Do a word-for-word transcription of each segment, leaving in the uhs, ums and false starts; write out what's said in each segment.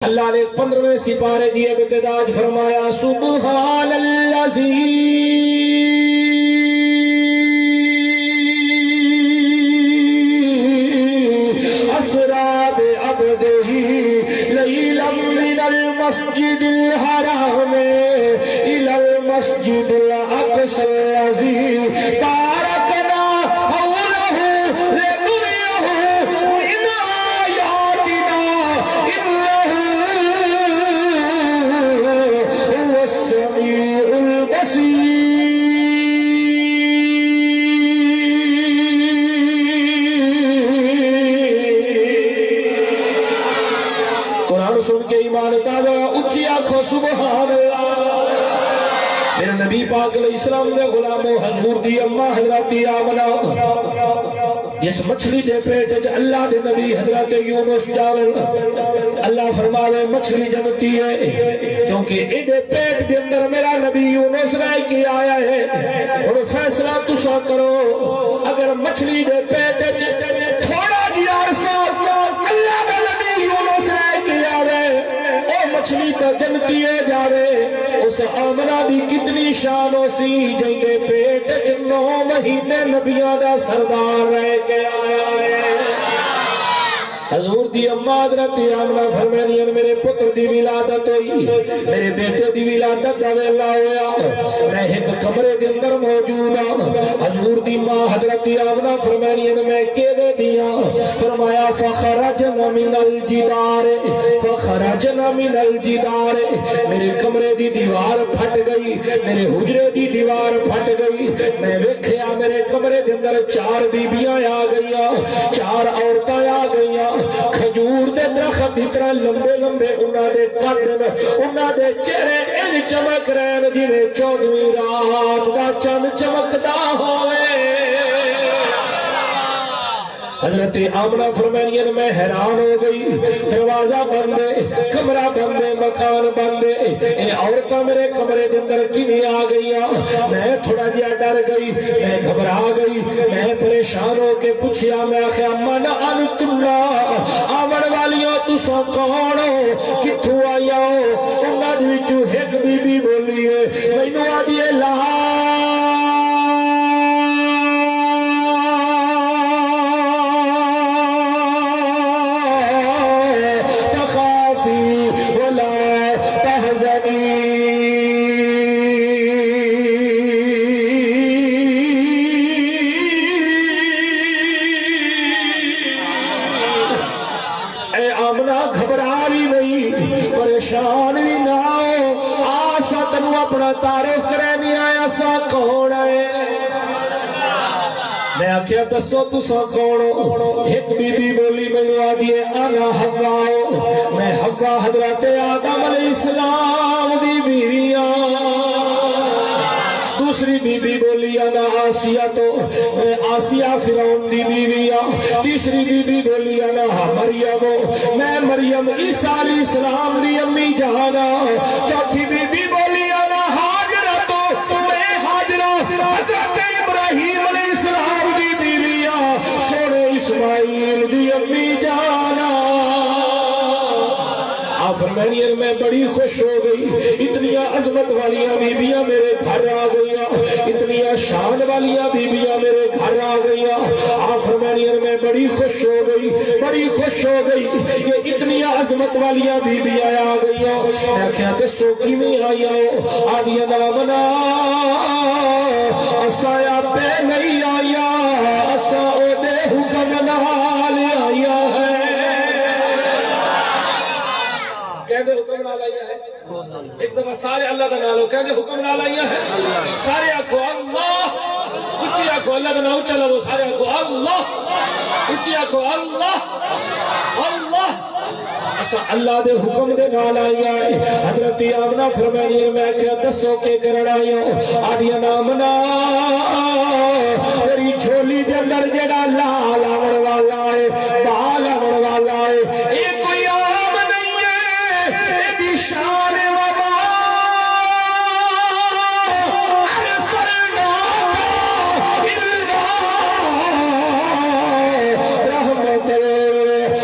اللہ نے پندرہویں سپارے دی ابتدا اچ فرمایا، سبحان الذی اسری بعبدہ لیلا من المسجد الحرام الی المسجد الاقصی الذی بارکنا حولہ لنریہ من آیاتنا انہ هو السمیع البصیر۔ قرآن سن کے ایمان تازہ، اچی آکھو سبحان اللہ۔ میرے نبی پاک علیہ السلام دے غلامو، حضور دی اماں حضرت آمنہ جس مچھلی دے پیٹ وچ اللہ دے نبی حضرت یونس جاون، اللہ فرماوے مچھلی جنتی ہے، کیونکہ ایدے پیٹ دے اندر میرا نبی یونس رہ کے آیا ہے۔ ہن فیصلہ تساں کرو، اگر مچھلی دے پیٹ وچ تھوڑا جیہا عرصہ اللہ دا نبی یونس رہ کے آوے، او مچھلی تاں جنتی ہو جاوے، اس آمنہ دی کتنی شان ہوسی جیندے پیٹ وچ نو مہینے نبیاں دا سردار رہ کے آیا ہے۔ حضور دی اماں حضرت آمنہ فرمیندیاں، میرے پتر دی ولادت ہوئی، میرے بیٹے دی ولادت دا ویلا ہویا، میں ہک کمرے دے اندر موجود ہاں۔ حضور دی ماں حضرت آمنہ فرمیندیاں، میں کیویں ݙیہاں؟ فرمایا، فخرجن من الجدار، فخرجن من الجدار، میرے کمرے دی دیوار پھٹ گئی، میرے حجرے دی دیوار پھٹ گئی۔ میں ویکھیا، میرے کمرے دے اندر چار بیبیاں آ گئیاں، چار عورتاں آ گئیاں۔ کھجور دے درخت دی طرح لمبے لمبے انہاں دے قد ہن، انہاں دے چہرے انج چمک رہے ہن جویں چودھویں رات دا چن چمکدا ہووے۔ حضرت آمنہ فرمائنی ہیں، میں حیران ہو گئی، دروازہ بند ہے، کمرہ بند ہے، مکان بند ہے، اے عورتاں میرے کمرے دے اندر کیویں آ گئیاں؟ میں تھوڑا جہا ڈر گئی، میں گھبرا گئی، میں پریشان ہو کے پچھیا، میں آخیا، من انتن، آوݨ والیاں تساں کون ہو، کتھوں آئیاں ہو؟ انہاں دے وچوں ہک بی بی بولی ہے، مینوں آہدی ہے، لا تخافی ولا تحزنی۔ اے آمنہ، گھبرا وی نہیں، پریشان وی نہ ہو۔ آ، اساں تینوں اپݨا تعارف کریندے ہیں، اساں کون ہیں۔ میں آکھیا، دسو تساں کون ہو؟ ہک بی بی بولی، مینوں آہدی ہے، انا حوا، میں حوا حضرت آدم علیہ السلام دی بیوی ہاں۔ دوسری بی بی بولی، انا آسیہ، میں آسیہ فرعون دی بیوی ہاں۔ تیسری بی بی بولی، انا مریم، میں مریم عیسیٰ علیہ السلام دی امی جان ہاں۔ چوتھی بی بی بولی، انا ہاجرہ، میں ہاجرہ حضرت ابراہیم علیہ السلام دی بیوی ہاں، سوہݨے اسماعیل دی امی جان ہاں۔ آ فرمائنی ہیں، میں بڑی خوش ہو گئی، اتنیاں عظمت والیاں بیبیاں میرے گھر آ گئیاں، اتنیاں شان والیاں بیبیاں میرے گھر آ گئیاں۔ آ فرمائنی ہیں، میں بڑی خوش ہو گئی، بڑی خوش ہو گئی، یہ اتنیاں عظمت والیاں بیبیاں آ گئیاں۔ میں آکھیا، دسو کیویں آئیاں ہو؟ آہدیاں، آمنہ، اساں آپے نہیں آئیاں، اساں اوندے حکم نال آئیاں ہیں۔ کیندے حکم نال آئیاں ہیں؟ ایک دفعہ سارے اللہ دا ناں لو، کیندے حکم نال آئیاں ہیں؟ سارے آکھو، اللہ۔ اچی آکھو، اللہ دا ناں اچا لو، سارے آکھو، اللہ۔ اچی آکھو، اللہ، اللہ۔ اساں اللہ دے حکم دے نال آئیاں ہیں۔ حضرت آمنہ فرمائنی ہیں، میں آکھیا، دسو کے کرݨ آئے ہو؟ آہدیاں، آمنہ، تیری جھولی دے اندر جیڑھا لال آوݨ والا ہے، بال آوݨ والا ہے، اے کوئی عام نہیں ہے، ایندی شان وبا ارسلناک الا رحمت للعالمین۔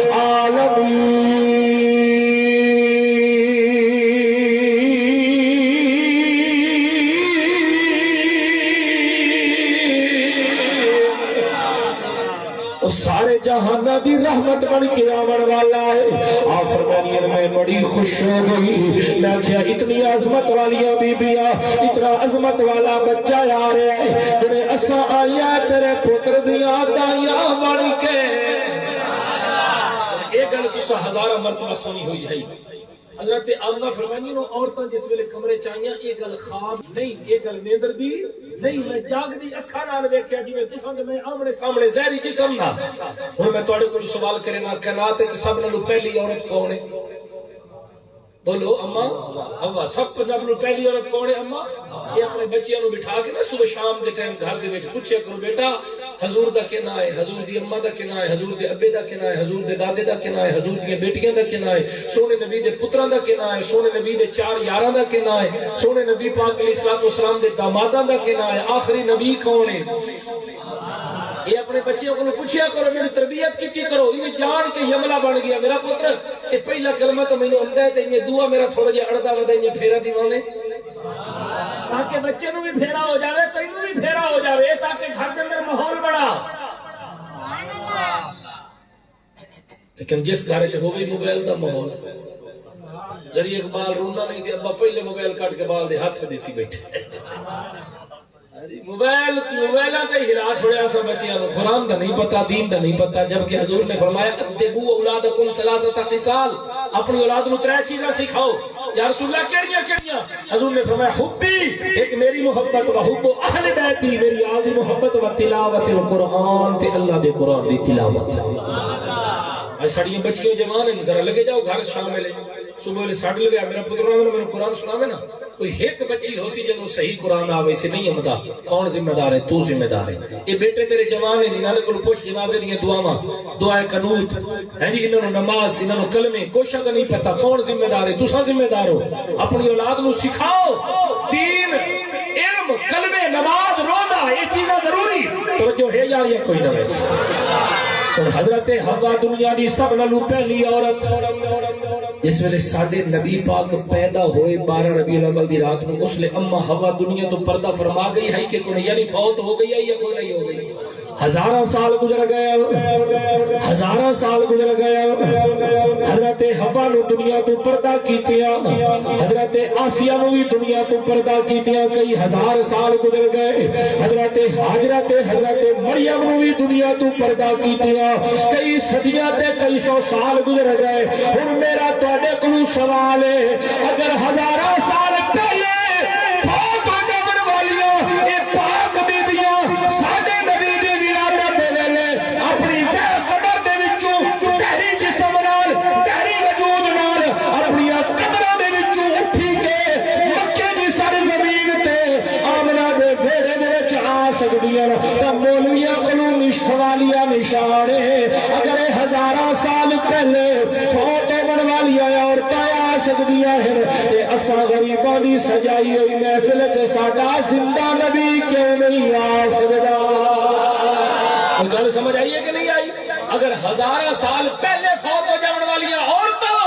جہاناں دی رحمت بݨ کے آوݨ والا ہے۔ آپ فرماندیاں، میں بڑی خوش ہو گئی۔ میں آکھیا، اتنی عظمت والیاں بیبیاں، اتنا عظمت والا بچہ آ رہا ہے، جنہیں اساں آئیاں تیرے پتر دیاں دائیاں بݨ کے۔ اے گل تساں ہزاراں مرتبہ سݨی ہوئی ہے۔ حضرت آمنہ فرماندیاں، عورتاں جس ویلے کمرے چ آئیاں، اے گل خواب نہیں، اے گل نیندر دی نہیں، میں جاگدی اکھاں نال ویکھیا، جیویں تساں تے میں آمنے سامنے ظاہری جسم نال۔ ہݨ میں تہاݙے کولوں سوال کریناں، کائنات وچ سب نالوں پہلی عورت کون ہے؟ بولو اماں، حوا۔ سب نالوں پہلی عورت کون ہے اماں؟ اے اپݨے بچیاں نوں بٹھا کے نا صبح شام دے ٹائم گھر دے وچ پچھیا کرو، بیٹا، حضور دا کیا ناں ہے؟ حضور دی اماں دا کیا ناں ہے؟ حضور دے ابے دا کیا ناں ہے؟ حضور دے دادے دا کیا ناں ہے؟ حضور دیاں بیٹیاں دا کیا ناں ہے؟ سوہݨے نبی دے پتراں دا کیا ناں ہے؟ سوہݨے نبی دے چار یاراں دا کیا ناں ہے؟ سوہݨے نبی پاک علیہ الصلوۃ والسلام دے داماداں دا کیا ناں ہے؟ آخری نبی کون ہے؟ اے اپݨے بچیاں کولوں پچھیا کرو، انہاں دی تربیت کیتی کرو۔ انہیں جان کے ہی عملہ بݨ ڳیا، میرا پتر، اے پہلا کلمہ تاں مینوں آندا ہے تے انہیں دعا میرا تھوڑا جیہا اڑدا ودا انہیں پھیرا دیوانے، تاکہ بچے نوں وی پھیرا ہو جاوے، تینوں وی پھیرا ہو جاوے، تاکہ گھر دے اندر ماحول بݨا۔ لیکن جس گھر وچ ہووے موبائل دا ماحول، جدی اقبال روندا نہیں تے ابا پہلے موبائل کڈھ کے بال دے ہتھ ݙتی بیٹھے۔ ہاں جی، موبائل، موبائلاں تے ہی ہلا چھوڑیا اساں بچیاں نوں۔ قرآن دا نہیں پتہ، دین دا نہیں پتہ، جبکہ حضور نے فرمایا، "ادبوا اولادکم ثلاثۃ خصال"، اپݨی اولاد نوں ترے چیزاں سکھاؤ۔ یا رسول اللہ، کیڑیاں کیڑیاں؟ حضور نے فرمایا، حبی، ایک میری محبت، و حب اہل بیتی، میری آل دی محبت، و تلاوت القرآن، تے اللہ دے قرآن دی تلاوت۔ اڄ ساݙیاں بچیاں جوان ہن، ذرا لڳے جاؤ گھر شام ویلے، صبح ویلے سݙ لوے، میرا پتر آوے نا، مینوں قرآن سݨاوے نا، کوئی ہک بچی ہوسی جنوں صحیح قرآن آوے سی، نہیں آندا، کون ذمہ دار ہے؟ توں ذمہ دار ہے۔ اے بیٹے تیرے جوان ہن، انہاں دے کولوں پچھ جنازے دیاں دعاواں، دعائے قنوت، ہیں جی، انہاں نوں نماز، انہاں نوں کلمے، کوشاں دا نہیں پتہ، کون ذمہ دار ہے؟ تساں ذمہ دار ہو۔ اپݨی اولاد نوں سکھاؤ دین، علم، کلمے، نماز، روزہ، اے چیزاں ضروری۔ توجہ ہے یار یا کوئی نہ ویسے؟ ہݨ حضرت حوا دنیا دی سب نالوں پہلی عورت، جس ویلے ساݙے نبی پاک پیدا ہوئے بارہ ربیع الاول دی رات نوں، اس لیے اماں حوا دنیا توں پردہ فرما گئی ہے کہ کوئی، یعنی فوت ہو گئی ہے یا کوئی نہیں ہو گئی؟ ہزاراں سال گزر ڳئے، ہزاراں سال گزر ڳئے۔ حضرت حوا نوں دنیا توں پردہ کیتیاں، حضرت آسیہ نوں وی دنیا توں پردہ کیتیاں۔ کئی ہزار سال گزر ڳئے، حضرت ہاجرہ تے حضرت مریم نوں وی دنیا توں پردہ کیتیاں۔ کئی صدیاں تے کئی سو سال گزر ڳئے۔ ہݨ میرا تہاݙے کولوں سوال ہے، اگر ہزاراں سال پہلے فوت ہو جاوݨ والیاں اے پاک بیبیاں ساݙے نبی دی ولادت دے ویلے اپݨی زہر قبر دے وچوں زہری جسم نال، زہری وجود نال اپݨیاں قبراں دے وچوں اٹھی کے مکے دی سرزمین تے آمنہ دے ویڑھے دے وچ آ سڳدیاں، تاں مولویاں کولوں نش-، سوالیہ نشان ہے۔ اگر اے ہزاراں سال پہلے فوت ہووݨ والیاں عورتاں آ سڳدیاں ہن، تے اساں غریباں دی سجائی ہوئی محفل تے ساݙا زندہ نبی کیوں نہیں آ سڳدا؟ کوئی گل سمجھ آئی ہے کہ نہیں آئی؟ اگر ہزاراں سال پہلے فوت ہو جاوݨ والیاں عورتاں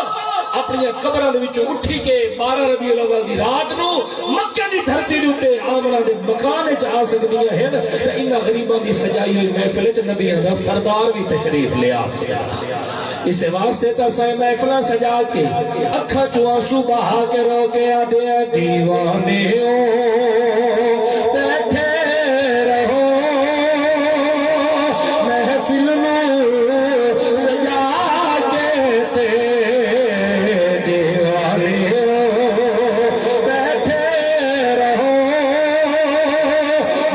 اپݨیاں قبراں دے وچوں اٹھی کے بارہ ربیع الاول دی رات نوں مکے دی دھرتی دے اُتے آمنہ دے مکان وچ آ سڳدیاں ہن، تاں انہاں غریباں دی سجائی ہوئی محفل وچ نبیاں دا سردار وی تشریف لے آ سڳدا۔ اسے واسطے تاں اساں اے محفلاں سجا کے اکھاں چوں آنسو بہا کے رو کے آہدے ہیں، دیوانے او بیٹھے رہو، محفل نوں سجا کے تے دیوانے او بیٹھے رہو،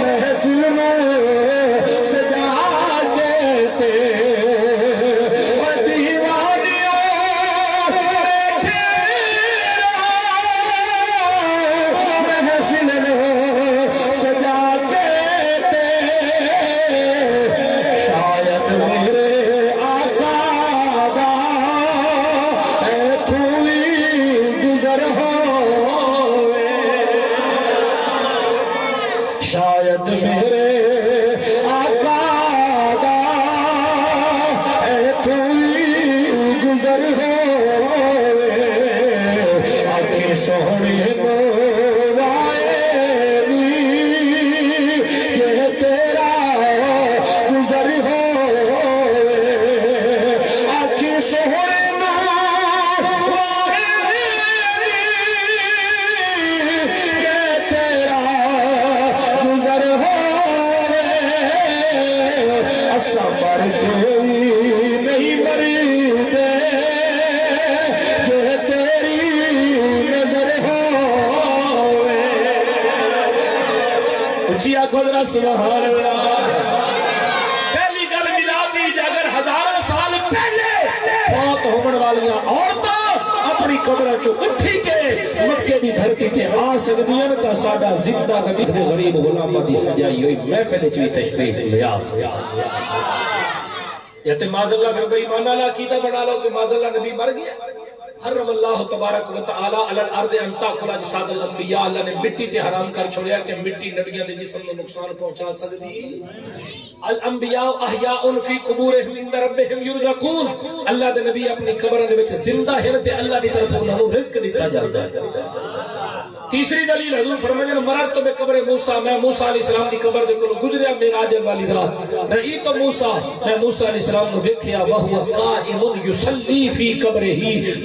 محفل نوں سجا کے تے، او دیوانیو بیٹھے رہو، محفل نوں سجا کے تے، شاید میرے آقا دا ایتھوں وی گزر ہووے۔ شاید میرے آقا دا ایتھوں وی گزر ہووے۔ اکھیں سوہݨے نوں وائے نی، جے تیرا گزر ہووے۔ اچھی آکھو ذرا سبحان اللہ۔ پہلی گل میلاد دی، جے اگر ہزاراں سال پہلے فوت ہووݨ والیاں عورتاں اپݨی قبراں چوں اٹھی کے مکے دی دھرتی تے آ سڳدیاں تاں ساݙا زندہ نبی دے غریب غلاماں دی سجائی ہوئی محفل وچ وی تشریف لیا۔ یا تے معاذ اللہ پھر بے ایمان والا عقیدہ بنا لو کہ معاذ اللہ نبی مر گیا۔ حرم اللہ تبارک و تعالی علی الارض ان تاکل اجساد الانبیاء، اللہ نے مٹی تے حرام کر چھوڑیا کہ مٹی نبیاں دے جسم نوں نقصان پہنچا سکدی۔ الانبیاء احیاء فی قبورہم عند ربہم یرزقون، اللہ دے نبی اپنی قبراں دے وچ زندہ ہن تے اللہ دی طرف انہاں نوں رزق دتا جاندا ہے۔ تیسری دلیل، حضور فرماندے نے، مررت بقبر موسیٰ، میں موسیٰ علیہ السلام دی قبر دے کولوں گزریا معراج والی رات، رأیت موسیٰ، میں موسیٰ علیہ السلام نوں ویکھیا، وہو قائم یصلی فی قبرہ،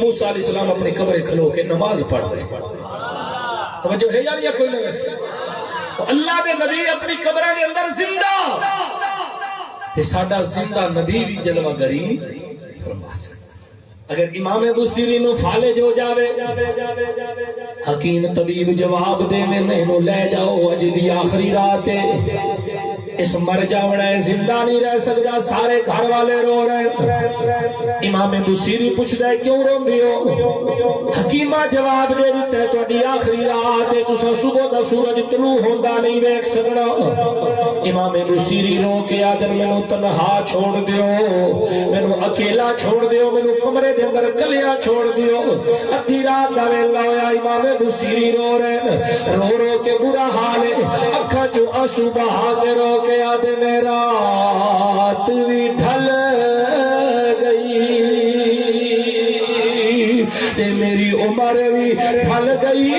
موسیٰ علیہ السلام اپنی قبر کھلو کے نماز پڑھ رہے۔ توجہ ہے یار یا کوئی نہ؟ تو اللہ دے نبی اپنی قبراں دے اندر زندہ، تے ساڈا زندہ نبی بھی جلوہ گری فرما سکدا۔ اگر امام بصیری نو فالج ہو جاوے، حکیم طبیب جواب دے میں، اینو لے جاؤ، اج دی آخری رات ہے، اس مر جاونا ہے، زندہ نہیں رہ سکدا۔ سارے گھر والے رو رہے۔ امام بصیری پوچھدا ہے، کیوں روندے ہو؟ حکیمہ جواب دے دتا ہے، تہاڈی آخری رات ہے، تساں صبح دا سورج طلوع ہوندا نہیں ویکھ سکنا۔ امام بصیری رو کے آدن، مینوں تنہا چھوڑ دیو، مینوں اکیلا چھوڑ دیو، مینوں کمرے دے اندر کلیا چھوڑ دیو۔ ادھی رات دا ویلا ہویا، امام بصیری رو رہے، رو رو کے برا حال ہے، اکھاں چوں آنسو بہا کے رو کے آدھے نے، رات وی ڈھل گئی تے میری عمر وی ڈھل گئی۔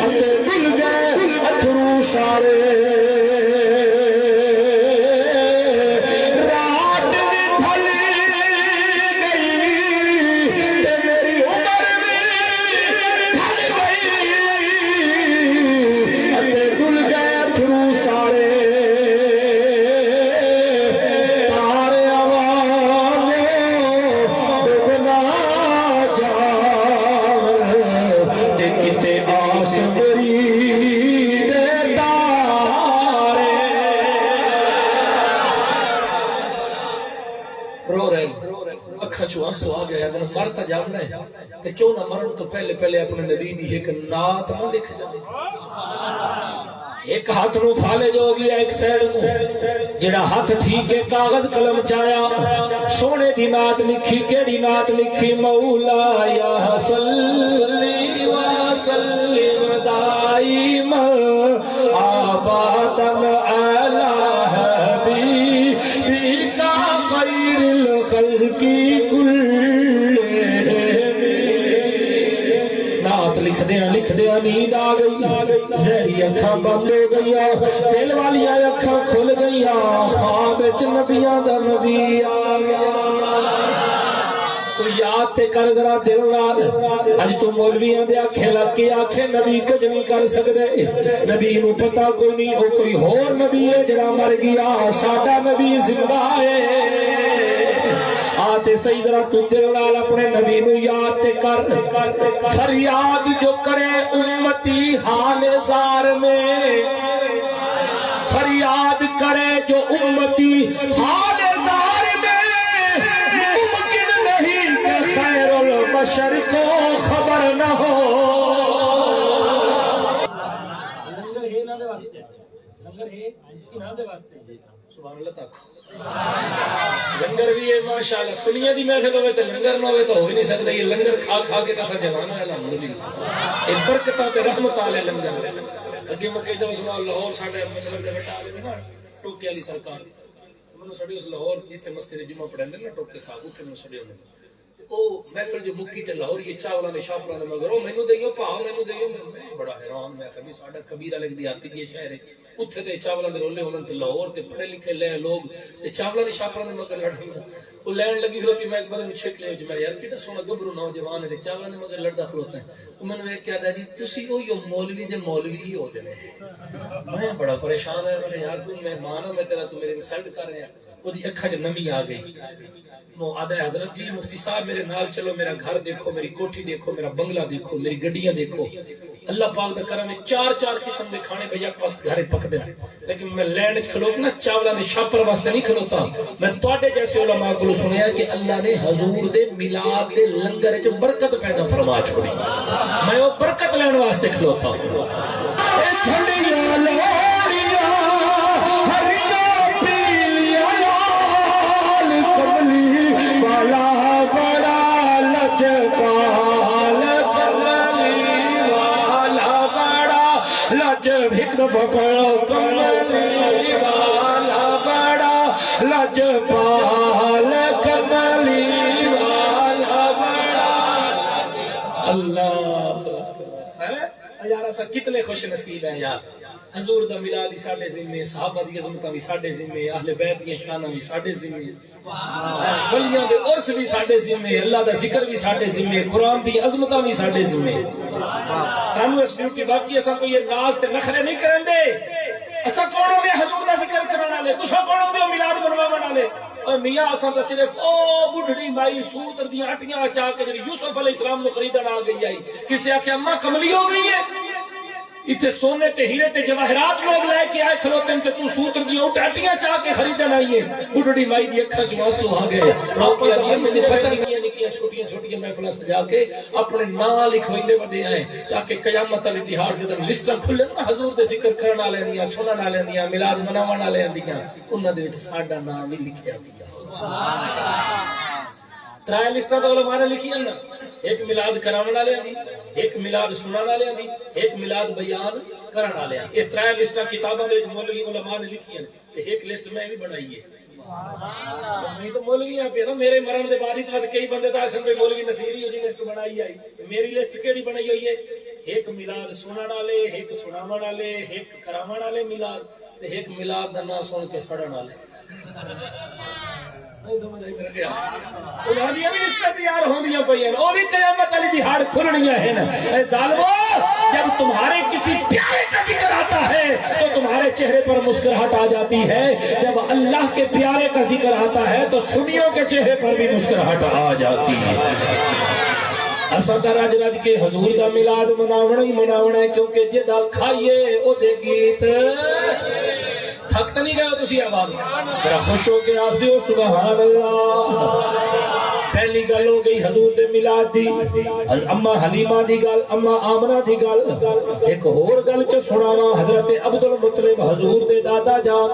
اتے ڈل گئے اتھرو سارے۔ رات وی ڈھل گئی تے میری عمر وی ڈھل گئی۔ اتے ڈل گئے اتھرو سارے۔ تاریاں وانگوں ڈبنا جاون تے کتے آس میری دے تارے۔ رو رہے، اکھاں چوں آنسو آ گئے، آدھن مر تاں جاندا ہے، تے کیوں نہ مرن تو پہلے پہلے اپنے نبی دی ہک نعت نہ لکھ جاوے۔ ہک ہتھ نوں فالج ہو گیا، ہک سائیڈ نوں، جڑا ہتھ ٹھیک ہے، کاغذ قلم چایا، سونے دی نعت لکھی۔ کیڑی نعت لکھی؟ مولایا صلی وسلم دائما ابدا علی حبیبک خیر الخلق کلہم۔ نعت لکھدیاں لکھدیاں نیند آ گئی، زہری اکھاں بند ہو گئیاں، دل والیاں اکھاں کھل گئیاں، خواب وچ نبیاں دا نبی آ گیا۔ تو یاد تے کر ذرا دل نال، اج تو مولویاں دے آکھے لگ کے آکھے نبی کچھ نہیں کر سکدے۔ نبی نو پتہ کوئی نہیں، او کوئی ہور نبی ہے جڑا مر گیا، ساڈا نبی زندہ ہے۔ آ تے صحیح ذرا تو دل نال اپنے نبی نو یاد تے کر۔ فریاد جو کرے امتی حال زار میں، فریاد کرے جو امتی حال زار میں، ممکن نہیں کہ خیر البشر کو خبر نہ ہو۔ لنگر ہے انہاں دے واسطے، لنگر ہے انہاں دے واسطے۔ سبحان اللہ تک۔ لنگر بھی ہے، ماشاءاللہ، سنیاں دی محفل ہوے تے لنگر نہ ہوے تو ہو ہی نہیں سکدا۔ یہ لنگر کھا کھا کے تسا جوان ہے، الحمدللہ۔ یہ برکتاں تے رحمت والے لنگر۔ اگے مکے دا سنا لاہور ساڈے مسلم دے بیٹا آ نا، ٹوکے والی سرکار۔ مینوں ساڈے اس لاہور جتھے مسجد جمعہ پڑھاندے نا ٹوکے صاحب، اتھے مینوں سڈے ہوندے۔ تے او محفل جو مکی تے لاہوریے چاولاں دے شاپراں دے مگر، او مینوں دئیو بھا، مینوں دئیو۔ میں میں بڑا حیران، میں آکھیا بھئی ساڈا کبیر آلے دی دھرتی اے، شہر اے، اتھے تے چاولاں دے رولے ہونن تے لاہور تے پڑھے لکھے لے لوگ تے چاولاں دے شاپراں دے مگر لڑن۔ او لین لگی کھلوتی، میں ہک بندے کوں چھک لیا، جو میں یار کیڈا سوہنا گبرو نوجوان اے تے چاولاں دے مگر لڑدا کھلوتا اے۔ او مینوں ویکھ کے آکھدا جی تسی اوہی او مولوی دے مولوی ہی ہوندے نے۔ میں بڑا پریشان ہویا، میں آکھیا یار توں مہمان اے، میں تیرا، توں میرے انسلٹ کر رہیا۔ اوندی اکھاں چ نمی آ گئی۔ او آہدا حضرت جی مفتی صاحب میرے نال چلو، میرا گھر دیکھو، میری کوٹھی دیکھو، میرا بنگلہ دیکھو، میری گڈیاں دیکھو۔ اللہ پاک دا کرم اے، چار چار قسم دے کھانے بھئی ہک وقت گھر اچ پکدے ہن، لیکن میں لین اچ کھلو کے نا چاولاں دے شاپر واسطے نہیں کھلوتا۔ میں تہاڈے جیسے علماء کولوں سنیا کہ اللہ نے حضور دے میلاد دے لنگر اچ برکت پیدا فرما چھوڑی۔ میں او برکت لین واسطے کھلوتا ہاں۔ اے جھنڈیاں لوہڑیاں، ہریاں پیلیاں لال، کملی والا بڑا لجپال، کملی والا بڑا لج، ہک دفعہ پڑھو، کملی والا بڑا لجپال، کملی والا بڑا۔ اللہ۔ ہیں؟ یار، اساں کتنے خوش نصیب ہیں یار۔ حضور دا میلاد وی ساڈے ذمے، صحابہ دی عظمتاں وی ساڈے ذمے، اہل بیت دیاں شاناں وی ساڈے ذمے، ولیاں دے عرس وی ساڈے ذمے، اللہ دا ذکر وی ساڈے ذمے، قرآن دی عظمتاں وی ساڈے ذمے۔ سانوں اس ڈیوٹی، باقی اساں کوئی ناز تے نخرے نہیں کریندے۔ اساں کون ہو گئے حضور دا ذکر کرن والے؟ تساں کون ہو گئے میلاد منواون والے؟ او میاں، اساں تاں صرف او بڈھڑی مائی سوتر دیاں اٹیاں اچا کے جڑی یوسف علیہ السلام نوں خریدن آ گئی ہئی، کسے آکھیا اماں کملی ہو گئی ہے؟ اتھے سونے تے ہیرے تے جواہرات لوگ لے کے آئے کھلوتے ہن تے توں سوتر دیاں اٹ اٹیاں چا کے خریدن آئی ہے۔ بڈھڑی مائی دی اکھاں چوں آنسو آ گئے، رو کے آہدی ہے مینوں پتہ نہیں۔ نکیاں نکیاں چھوٹیاں چھوٹیاں محفلاں سجا کے اپنے ناں لکھویندے ودے آئے تاکہ قیامت آلی دیہاڑ جدن لسٹاں کھلن نا حضور دے ذکر کرن آلیاں دیاں، سنن آلیاں دیاں، میلاد مناون آلیاں دیاں، انہاں دے وچ ساڈا ناں وی لکھیا پیا۔ ترائے لسٹاں تاں علماء نے لکھیاں نا، ہک میلاد کراون آلیاں دی، ہک میلاد سنن آلیاں دی، ہک میلاد بیان کرن آلیاں۔ اے ترائے لسٹاں کتاباں دے وچ مولوی علماء نے لکھیاں تے ہک لسٹ میں وی بنائی ہے۔ میں تو مولوی ہاں پیا نا، میرے مرن دے بعد ہی تو کئی بندے تاں آکھن بھئی مولوی نصیر ہی اوہدی لسٹ بنائی آئی۔ میری لسٹ کیڑھی بنائی ہوئی ہے؟ ہک میلاد سنن آلے، ہک سناون آلے، ہک کراون آلے میلاد، تے ہک میلاد دا ناں سن کے سڑن آلے۔ نہیں سمجھ آئی میرا خیال؟ انہاں دیاں وی لسٹاں تیار ہوندیاں پئیاں ہن، او وی قیامت آلی دیہاڑ کھلنیاں ہن۔ اے ظالمو، جب تمہارے کسی پیارے کا ذکر آتا ہے تو تمہارے چہرے پر مسکراہٹ آ جاتی ہے، جب اللہ کے پیارے کا ذکر آتا ہے تو سنیوں کے چہرے پر بھی مسکراہٹ آ جاتی ہے۔ اساں تاں رج رج کے حضور دا میلاد مناوݨا ہی مناوݨا ہے، کیونکہ جیڑھا کھائیے او دے گیت۔ تھک تاں نہیں گئے ہو تسی؟ آواز ذرا خوش ہو کے آکھ دیو سبحان اللہ۔ پہلی گل ہو گئی حضور دے میلاد دی، اماں حلیمہ دی گل، اماں آمنہ دی گل۔ ہک ہور گل چ سناواں، حضرت عبدالمطلب حضور دے دادا جان،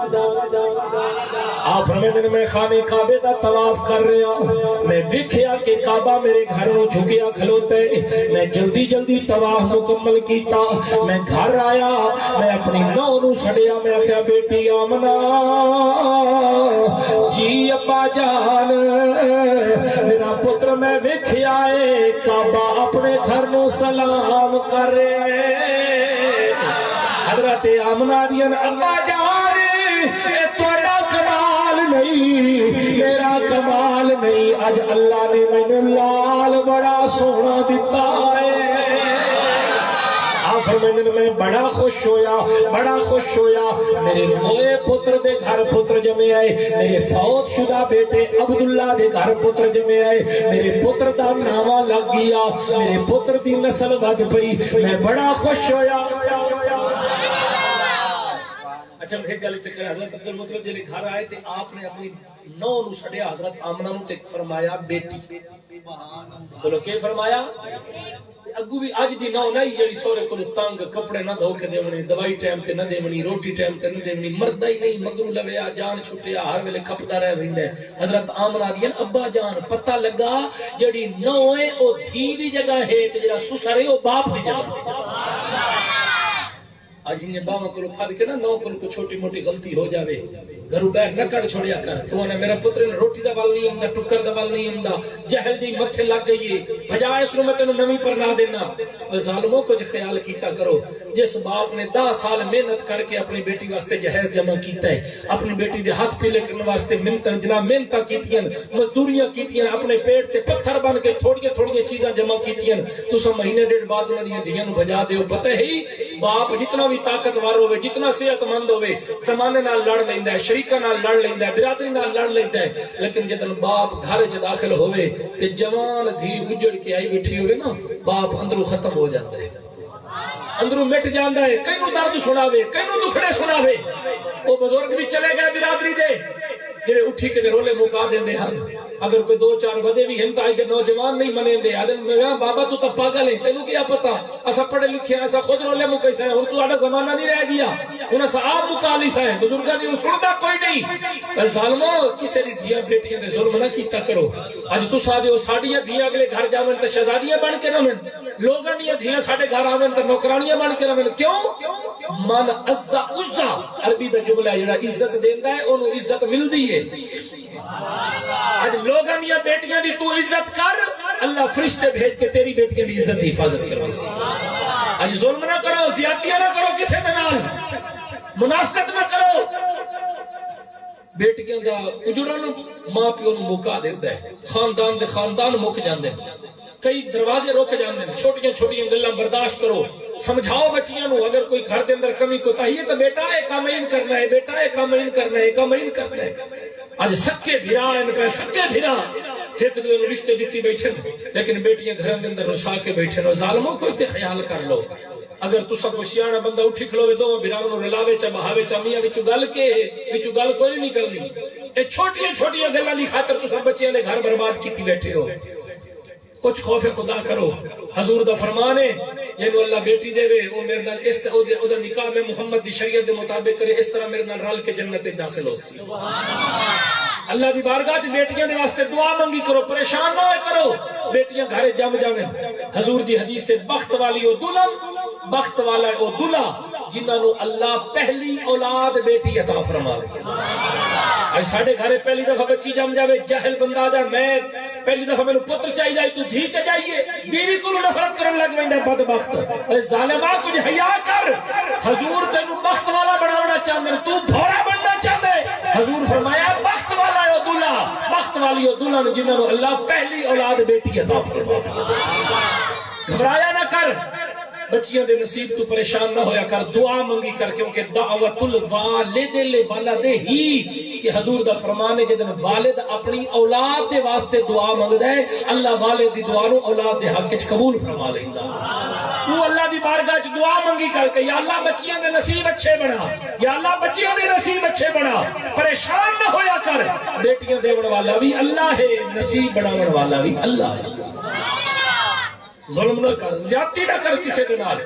آپ فرمیندے نے، میں خانے کعبے دا طواف کر رہیا، میں ویکھیا کہ کعبہ میرے گھر نوں جھکیا کھلوتا ہے۔ میں جلدی جلدی طواف مکمل کیتا، میں گھر آیا، میں اپنی نو نوں سڈیا، میں آخیا، بیٹی آمنہ، جی ابا جان، میرا پتر میں ویکھیا ہے کعبہ اپنے گھر نوں سلام کر رہے۔ حضرت آمنہ دین، ابا جان، اے تہاڈا کمال نہیں، میرا کمال نہیں، اج اللہ نے مینوں لال بڑا سوہنا دتا ہے۔ آ فرمیندن، میں بڑا خوش ہویا، بڑا خوش ہویا۔ میرے موئے پتر دے گھر پتر جمے آئے، میرے فوت شدہ بیٹے عبداللہ دے گھر پتر جمے آئے، میرے پتر دا ناواں لگ گیا، میرے پتر دی نسل ودھ پئی، میں بڑا خوش ہویا۔ اچھا، میں ایک گل اتنے کر، حضرت عبد المطلب جلے گھر آئے تے آپ نے اپنی نو نو سڈیا، حضرت آمنہ نو تے فرمایا، بیٹی۔ بولو، کے فرمایا؟ اگو بھی اج دی نو نہیں جڑی سورے کو تنگ، کپڑے نہ دھو کے دیونی، دوائی ٹائم تے نہ دیونی، روٹی ٹائم تے نہ دیونی، مردہ ہی نہیں، مگرو لوے آ، جان چھٹے آ، ہر ویلے کھپدا رہ ویندا ہے۔ حضرت آمنہ آدھی ہے، ابا جان، پتہ لگا جڑی نو ہے او دھی دی جگہ ہے تے جڑا سسر ہے او باپ دی جگہ۔ اج انہیں باواں کولوں پھڑ کے نہ، نو کولوں کوئی چھوٹی موٹی غلطی ہو جاوے، گھروں ٻاہر نہ کڈھ چھوڑیا کر۔ توں آہنا، میرا پتر روٹی دا ول نہیں آندا، ٹکر دا ول نہیں آندا، جہل دی متھے لگ گئی ہے، بھجا اس نوں میں تینوں نویں پرنا دینا۔ او ظالمو، کچھ خیال کیتا کرو، جس باپ نے دہ سال محنت کر کے اپنی بیٹی واسطے جہیز جمع کیتا ہے، اپنی بیٹی دے ہتھ پیلے کرن واسطے منتاں، جناب، محنتاں کیتیاں، مزدوریاں کیتیاں، اپنے پیٹ تے پتھر بن کے تھوڑیاں تھوڑیاں چیزاں جمع کیتیاں، تساں مہینے ڈیڑھ بعد انہاں دیاں دھیاں نوں بھجا دیو۔ پتہ ہے، باپ جتنا وی طاقتور ہووے، جتنا صحت مند ہووے، زمانے نال لڑ لیندا ہے، شریکاں نال لڑ لیندا ہے، برادری نال لڑ لیندا ہے، لیکن جدن باپ گھر وچ داخل ہووے تے جوان دھی اجڑ کے آئی بیٹھی ہووے نا، باپ اندروں ختم ہو جاندا ہے، اندروں مٹ جاندا ہے۔ کینوں درد سݨاوے، کینوں دکھڑے سݨاوے۔ او بزرگ وی چلے گئے برادری دے، جڑے اٹھی کے تے رولے مکا دیندے ہن۔ اگر کوئی دو چار ودے وی ہن تاں اڄ دے نوجوان نہیں منیندے، آہدن، "میاں بابا، توں تاں پاگل ہیں، تینوں کیا پتہ؟ اساں پڑھے لکھے ہیں، اساں خود رولے مکائی سئیں، ہݨ تہاݙا زمانہ نہیں رہ ڳیا، ہݨ اساں آپ مکا لیساں۔" بزرگاں دی او سݨدا کوئی نہیں۔ اے ظالمو، کسے دی دھیاں بیٹیاں تے ظلم نہ کیتا کرو۔ اڄ تساں آہدے ہو ساݙیاں دھیاں اڳلے گھر جاون تاں شہزادیاں بݨ کے رہون، لوگاں دیاں دھیاں ساݙے گھر آون تاں نوکرانیاں بݨ کے رہون۔ کیوں؟ من عز عزا، عربی دا جملہ ہے، جڑا عزت دیندا ہے، اونوں عزت ملدی ہے۔ اڄ لوگاں دیاں بیٹیاں دی توں عزت کر، اللہ فرشتے بھیج کے تیری بیٹیاں دی عزت دی حفاظت کرویسی۔ اڄ ظلم نہ کرو، زیادتیاں نہ کرو کسے دے نال، منافقت نہ کرو۔ بیٹیاں دا اجڑن ماں پیو نوں مکا دیندا ہے، خاندان دے خاندان مک جاندے نے۔ کئی دروازے رک جاندے نے۔ چھوٹیاں چھوٹیاں گلاں برداشت کرو، سمجھاؤ بچیاں نوں۔ اگر کوئی گھر دے اندر کمی کوتاہی ہے تاں بیٹا اے کم این کرنا ہے، بیٹا اے کم این کرنا ہے، اے کم این کرنا ہے۔ اڄ سکے بھرا ہن پئے، سکے بھرا ہک ݙوئے نوں رشتے ݙتی بیٹھے نے، لیکن بیٹیاں گھراں دے اندر رسا کے بیٹھے نے۔ ظالمو، کوئی تے خیال کر لو۔ اگر تساں کوئی سیاݨا بندہ اٹھی کھلوے، دوواں بھراواں نوں رلاوے چا، بہاوے چا، میاں وچوں ڳل کے ہے؟ وچوں ڳل کوئی نہیں نکلنی۔ اے چھوٹیاں چھوٹیاں گلاں دی خاطر تساں بچیاں دے گھر برباد کیتی بیٹھے ہو۔ کچھ خوف خدا کرو۔ حضور دا فرمان ہے، جینوں اللہ بیٹی دے وے، او میرے نال اس ط-، او دے، او دا نکاح میں محمد دی شریعت دے مطابق کرے، اس طرح میرے نال رل کے جنت وچ داخل ہوسی۔ اللہ دی بارگاہ وچ بیٹیاں دے واسطے دعا منگی کرو، پریشان نہ ہوئے کرو، بیٹیاں گھر وچ جم جاون۔ حضور دی حدیث ہے، بخت والی او دلہن، بخت والا ہے او دلہا، جنہاں نوں اللہ پہلی اولاد بیٹی عطا فرماوے۔ اڄ ساݙے گھر پہلی دفعہ بچی جم جاوے، جاہل بندہ آہدا، میں پہلی دفعہ مینوں پتر چاہیدا ہے، توں دھی چاہیے، بیوی کولوں نفرت کرݨ لڳ ویندا ہے، بدبخت۔ اے ظالما، کجھ حیا کر، حضور تینوں بخت والا بݨاوݨا چاہندے، توں بھورا بݨنا چاہندے۔ حضور فرمایا، بخت والا ہے او دلہا، بخت والی او دلہن، جنہاں نوں اللہ پہلی اولاد بیٹی عطا فرماوے۔ گھبرایا نہ کر، بچیاں دے نصیب توں پریشان نہ ہویا کر، دعا منگی کر، کیونکہ دعوت الوالد لولده، کہ حضور دا فرمان ہے، جدن والد اپنی اولاد دے واسطے دعا منگدا ہے، اللہ والد دی دعا نوں اولاد دے حق وچ قبول فرما لیندا۔ تو اللہ دی بارگاہ وچ دعا منگی کر کے، یا اللہ بچیاں دے نصیب اچھے بنا، یا اللہ بچیاں دے نصیب اچھے بنا، پریشان نہ ہویا کر، بیٹیاں دیوݨ والا وی اللہ ہے، نصیب بݨاوݨ والا وی اللہ ہے۔ ظلم نہ کر، زیادتی نہ کر کسے دے نال۔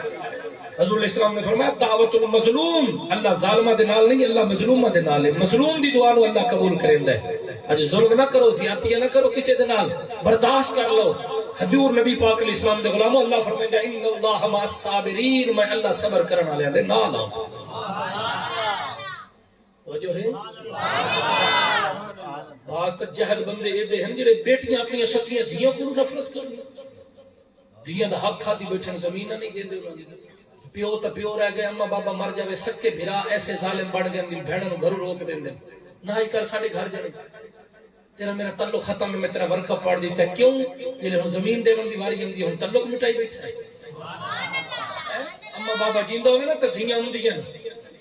حضور علیہ السلام نے فرمایا، دعوت المظلوم، اللہ ظالماں دے نال نہیں، اللہ مظلوماں دے نال ہے۔ مظلوم دی دعا نوں اللہ قبول کریندا ہے۔ اڄ ظلم نہ کرو، زیادتیاں نہ کرو کسے دے نال، برداشت کر لو۔ حضور نبی پاک علیہ السلام دے غلامو، اللہ فرمیندا، ان اللہ مع الصابرین، میں اللہ صبر کرن والیاں دے نال ہاں۔ توجہ ہے؟ بعض تاں جاہل بندے ایڈے ہن جڑے بیٹیاں اپنیاں سکیاں دھیاں کولوں نفرت کرن۔ دھیاں دا حق کھادی بیٹھن، زمیناں نہیں ݙیندے انہاں دی۔ پیو تاں پیو رہ ڳئے، اماں بابا مر جاوے، سکے بھرا ایسے ظالم بݨ ڳئے، اپݨی بھیݨاں نوں گھروں روک ݙیندن، نہ ہی کر، ساݙے گھر ڄاݨی۔ تیرا میرا تعلق ختم ہے، میں تیرا ورقہ پڑھ ݙتا ہے۔ کیوں؟ جیلے ہݨ زمین ݙیوݨ دی واری آندی ہے، ہݨ تعلق مٹائی بیٹھا ہے۔ اماں بابا جیندا ہووے نا تاں دھیاں ہوندیاں،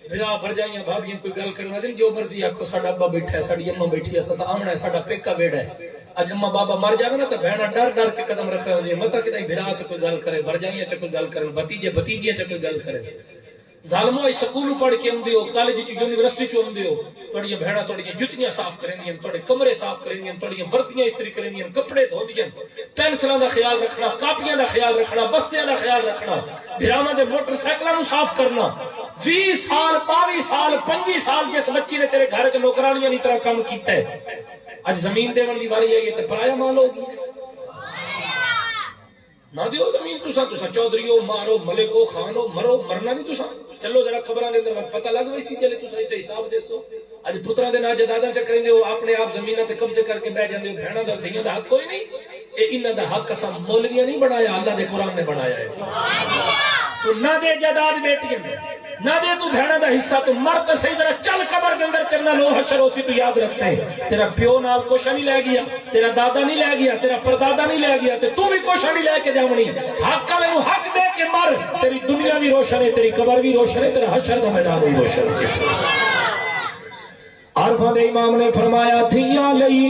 بھرا، بھرجائیاں، بھابھیاں کوئی ڳالھ کرݨ آندن، جو مرضی آکھو، ساݙا ابا بیٹھا ہے، ساݙی اماں بیٹھی ہے، اساں تاں آوݨا ہے، ساݙا پیکا ویڑھا ہے۔ اڄ اماں بابا مر جاوے نا تاں بھیݨاں ݙر ݙر کے قدم رکھݨ ہوندیاں، متاں کتھائیں بھرا چا کوئی ڳالھ کرے، بھرجائیاں چا کوئی ڳالھ کرے، بھتیجے بھتیجیاں چا کوئی ڳالھ کرے۔ ظالمو، اڄ سکولوں پڑھ کے آندے ہو، کالج چوں، یونیورسٹی چوں آندے ہو، تہاݙیاں بھیݨاں تہاݙیاں جتیاں صاف کریندیاں، تہاݙے کمرے صاف کریندیاں، تہاݙیاں وردیاں استری کریندیاں، کپڑے دھوندیاں، پینسلاں دا خیال رکھݨا، کاپیاں دا خیال رکھݨا، بستیاں دا خیال رکھݨا، بھراواں دے موٹر سائیکلاں نوں صاف کرݨا۔ ویہہ سال، ٻاویہہ سال، پنجی سال جس بچی نے تیرے گھر وچ نوکرانیاں دی طرح کم کیتا ہے، اڄ زمین ݙیوݨ دی واری آئی ہے تے پرایا مال ہو ڳیا ہے۔ نہ ݙیو زمین تساں، تساں چوہدری ہو، مار ہو، ملک ہو، خان ہو، مرو، مرنا نہیں تساں۔ چلو ذرا قبراں دے اندر ونڄ، پتہ لڳ ویسی جلے تساں اتھے حساب ݙیسو۔ اڄ پتراں دے نال جائیداداں چا کریندے ہو، اپݨے آپ زمیناں تے قبضے کر کے ٻہہ جاندے ہو، بھیݨاں دا، دھیاں دا حق کوئی نہیں؟ اے انہاں دا حق اساں مولویاں نہیں بݨایا، اللہ دے قرآن نے بݨایا ہے۔ توں نہ ݙے جائیداد بیٹیاں نوں، نہ ݙے توں بھیݨاں دا حصہ، توں مر تے صحیح، ذرا چل قبر دے اندر، تیرے نال او حشر ہوسی، توں یاد رکھسیں۔ تیرا پیو نال کجھ نہیں لے ڳیا، تیرا دادا نہیں لے ڳیا، تیرا پردادا نہیں لے ڳیا، تے توں وی کجھ نہیں لے کے جاوݨی۔ حق آلے نوں حق ݙے کے مر، تیری دنیا وی روشن ہے، تیری قبر وی روشن ہے، تیرا حشر دا میدان وی روشن ہے۔ عارفاں دے امام نے فرمایا، دھیاں لئی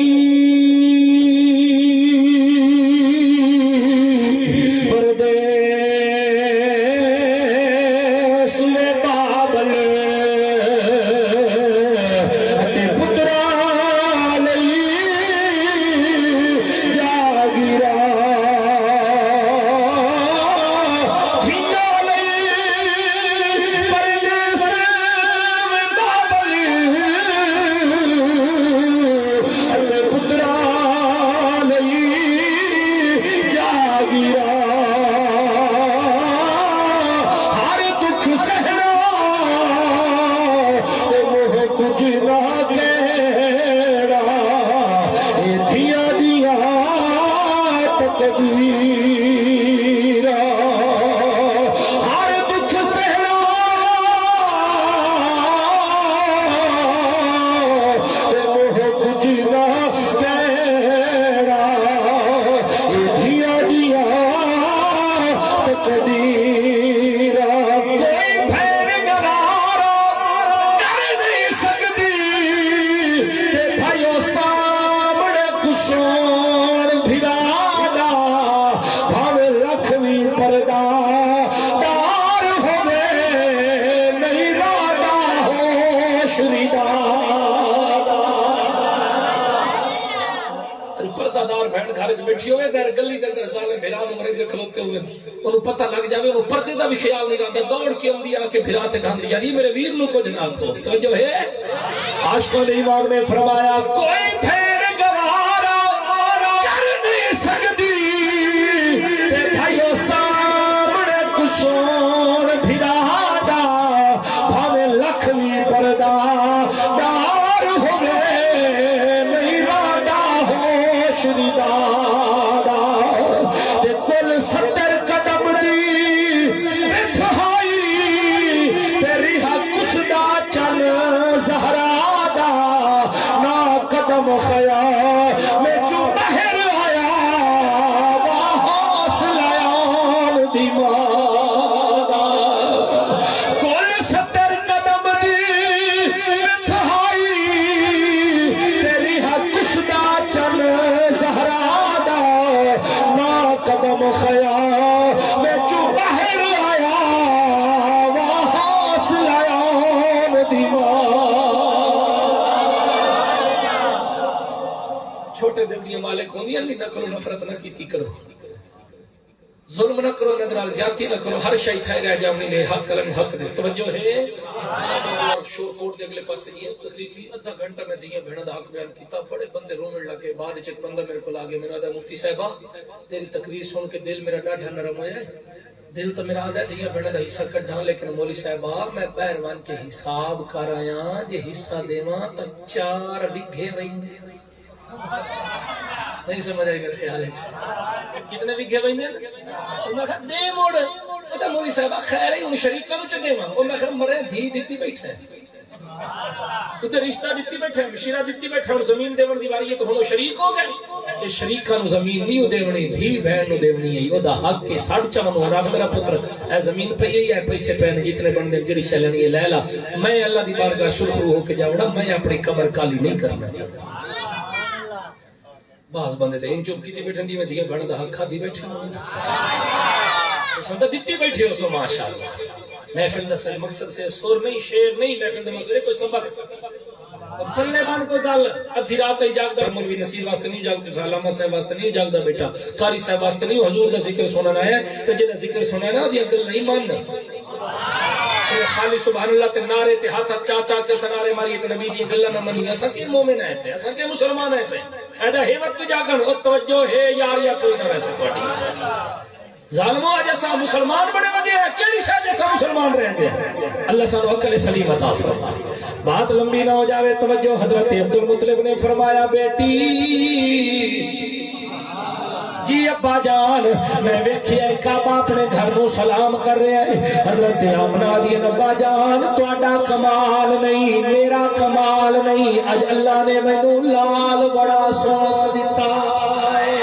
پردیس وے بابل، اتے پتراں لئی جاگیراں، دھیاں لئی پردیس وے بابل، اتے پتراں لئی جاگیراں، ہر دکھ سہݨا تے منہ کجھ نہ کہݨا، اے دھیاں دیاں تقدیراں۔ ہر دکھ سہݨا تے منہ کجھ نہ کہݨا، اے دھیاں دیاں تقدیراں۔ کوئی بھیݨ گوارا کر نہیں سڳدی، تے بھائیو سامݨے قصور بھرا دا، بھاویں لکھ وی پردہ دار ہووے، نہیں وعدہ ہوش وی دا۔ اڄ پردہ دار بھیݨ گھر اچ ٻیٹھی ہووے، غیر گلی دے اندر ظالم بھرا نوں مریندے کھلوتے ہوئے، اونوں پتہ لڳ جاوے، اونوں پردے دا وی خیال نہیں رہندا، دوڑ کے آندی آ کے بھرا تے ڈھاندی، یار، اے میرے ویر نوں کجھ نہ آکھو۔ توجہ ہے؟ عاشقاں دے امام نے فرمایا، کوئی بھیݨ گوارا کر نہیں سڳدی، تے بھائیو سامݨے قصور بھرا دا، بھاویں لکھ وی پردہ دار ہووے، نہیں وعدہ ہوش وی دا۔ تے کل ستر قدم دی وتھ ہائی، تے ریہا کسدا چن زہرا دا، نہ قدم خیال وچوں ٻاہر آیا، واہ حوصلہ آن دی ماں دا۔ کل ستر قدم دی وتھ ہائی، تے ریہا کسدا چن زہرا دا، نہ قدم خیال وچوں ٻاہر آیا، واہ حوصلہ آن دی ماں۔ چھوٹے دل دیاں مالک ہوندیاں، نہ کرو، نفرت نہ کیتی کرو، ظلم نہ کرو، انہاں دے نال زیادتی نہ کرو، ہر شے تھائے رہ جاونی نے، حق آلے نوں حق دے۔ توجہ ہے؟ شور کوٹ دے اگلے پاسے ہی ہے، تقریباً ادھا گھنٹہ میں دھیاں بھیݨاں دا حق بیان کیتا، بڑے بندے رووݨ لگ گئے۔ بعد وچ ہک بندہ میرے کول آ گیا، مینوں آہدا، مفتی صاحبہ، تیری تقریر سݨ کے دل میرا ݙاڈھا نرم ہویا ہے۔ دل تاں میرا آہدا ہے دھیاں بھیݨاں دا حصہ کڈھاں، لیکن مولوی صاحبہ، میں ٻاہر ونڄ کے حساب کر آیاں، جے حصہ ݙیواں تاں چار وگھے ویندے۔ نہیں سمجھ آئی میرے خیال وچ؟ کتنے وگھے ویندے نے؟ او میں آکھیا، دے مڑ۔ او تاں مولوی صاحبہ، خیر ہے، ہݨ شریکاں نوں چا ݙیواں۔ او میں آکھیا، مرے دھی ݙتی ٻیٹھا ہے۔ اتھے رشتہ ݙتی ٻیٹھا ہے، مشیرہ ݙتی ٻیٹھا ہے، ہݨ زمین ݙیوݨ دی واری ہے تاں ہݨ او شریک ہو ڳئے۔ اے شریکاں نوں زمین نہیں او ݙیوݨی، دھی بھیݨ نوں ݙیوݨی ہے، او دا حق ہے۔ سݙ چا اونوں، آکھ، میرا پتر، اے زمین پئی ہے یا پیسے پئے نے، جتنے بݨدے جیڑھی شے لینی ہے لے لا، میں اللہ دی بارگاہ سرخرو ہو کے جاوݨا، میں اپݨی قبر کالی نہیں کرݨا چاہندا۔ بعض بندے تے ایں چپ کیتی ٻیٹھن جیویں دھیاں بھیݨاں دا حق کھادی ٻیٹھے ہن۔ تساں تاں ݙتی ٻیٹھے ہو سو، ماشاءاللہ۔ محفل دا سر مقصد صرف سر نہیں، شعر نہیں، محفل دا مقصد ہے کوئی سبق۔ پلے بن کوئی ڳالھ، ادھی رات تائیں جاڳدا، مولوی نصیر واسطے نہیں جاڳدا، علامہ صاحب واسطے نہیں جاڳدا ٻیٹھا، قاری صاحب واسطے نہیں، حضور دا ذکر سݨݨ آیا ہے، تے جیڑھا ذکر سݨے نا، اوندیاں ڳلاں نہیں من۔ صرف خالی سبحان اللہ تے نعرے تے ہتھ ہتھ چا چا کے اساں نعرے ماری تے نبی دیاں ڳلاں نہ منی۔ اساں کے مومن آئے پئے، اساں کے مسلمان آئے پئے۔ فائدہ ہے وت کوئی جاڳݨ؟ او توجہ ہے یار، یا کوئی نہ ویسے تہاݙی؟ ظالمو، اڄ اساں مسلمان بݨے ودے ہیں، کیڑھی شے اڄ اساں مسلمان رہ ڳئے ہیں؟ اللہ سانوں عقل سلیم عطا فرمائے۔ بات لمبی نہ ہو جاوے، توجہ۔ حضرت عبدالمطلب نے فرمایا، بیٹی، جی ابا جان، میں ویکھیا ہے کعبہ اپݨے گھر نوں سلام کر رہا ہے۔ حضرت آمنہ آہدی ہے، ابا جان، تہاݙا کمال نہیں، میرا کمال نہیں، اڄ اللہ نے مینوں لال بڑا سوہݨا ݙتا ہے۔